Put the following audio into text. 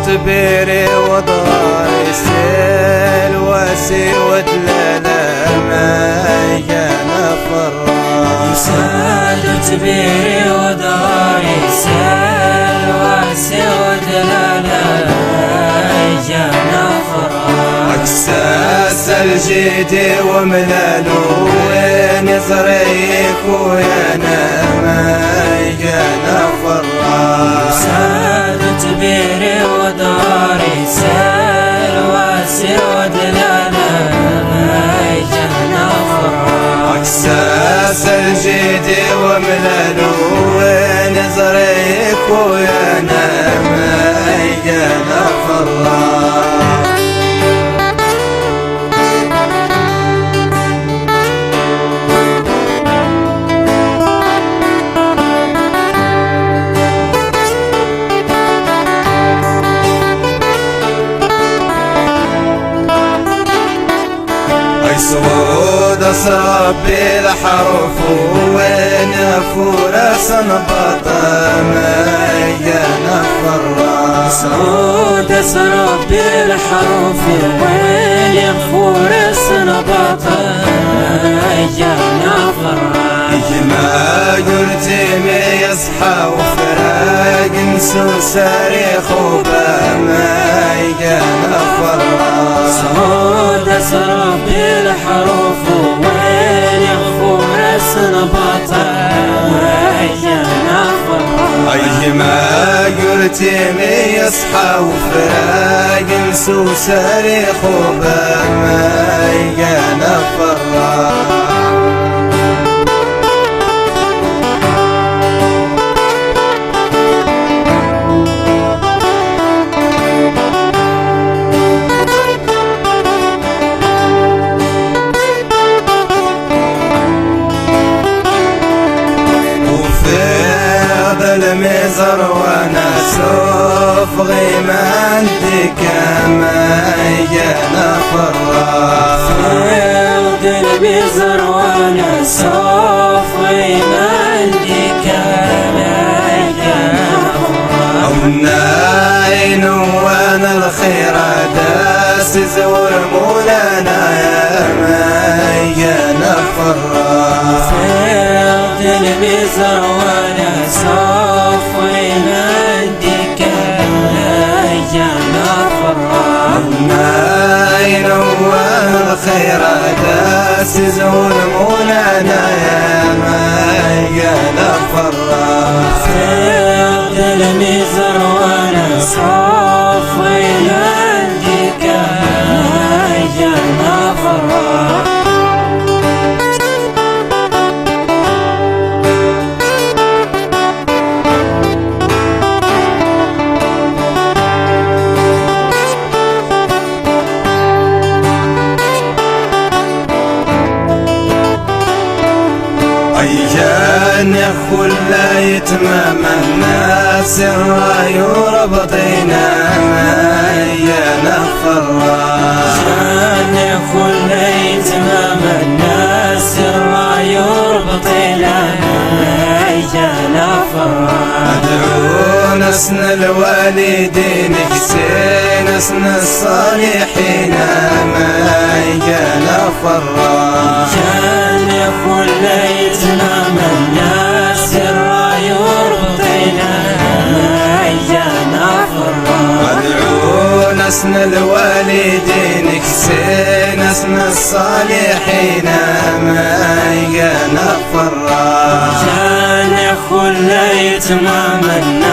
بيري وضاري سيل واسي ودلالا ما جانا فرا. سادت بيري وداري سيل واسي ودلالا ما جانا فرا. أكساس الجيدي وملالو وين زريك ويانا ما جانا فرا. سادت بيري وداري سيل واسي ودلالا ما جانا فرا. أكساس الجيدي وملالو وين زريك ويانا ما جانا فرا. صعود أصرب الحروف وين فرس نبط ما جانا فرا. صعود أصرب الحروف وين فرس نبط ما جانا فرا. ما قلت ما يصحى وفراق نسو صارخ ما جانا فرا. صعود أصرب الحروف وين فرس نبط ما جانا فرا. أي ما قلت ما يصحى وفراق نسو صارخ ما جانا فرا. المزر وانا سوف غيمان ديك ما جانا فرا. فيض المزر وانا سوف غيمان ديك ما جانا فرا. وناين وانا الخير داس زور مولانا يا ما جانا فرا. فيض المزر وانا سوف غيمان ديك ما جانا فرا. ناين وانا الخير داس زور مولانا يا ما جانا فرا. فيض المزر وانا سوف غيمان ديك ما جانا فرا. أيان كل يتمام الناس الراي ربطينا ما جانا فرا. جان كل يتمام الناس الراي ربطينا ما جانا فرا. أدعو نسن الوالدين كسين نسن الصالحين ما جانا فرا. جان كل يتمام الناس الراي ربطينا ما جانا فرا. أدعو نسن الوالدين كسين نسن الصالحين ما جانا فرا. جان كل يتمام الناس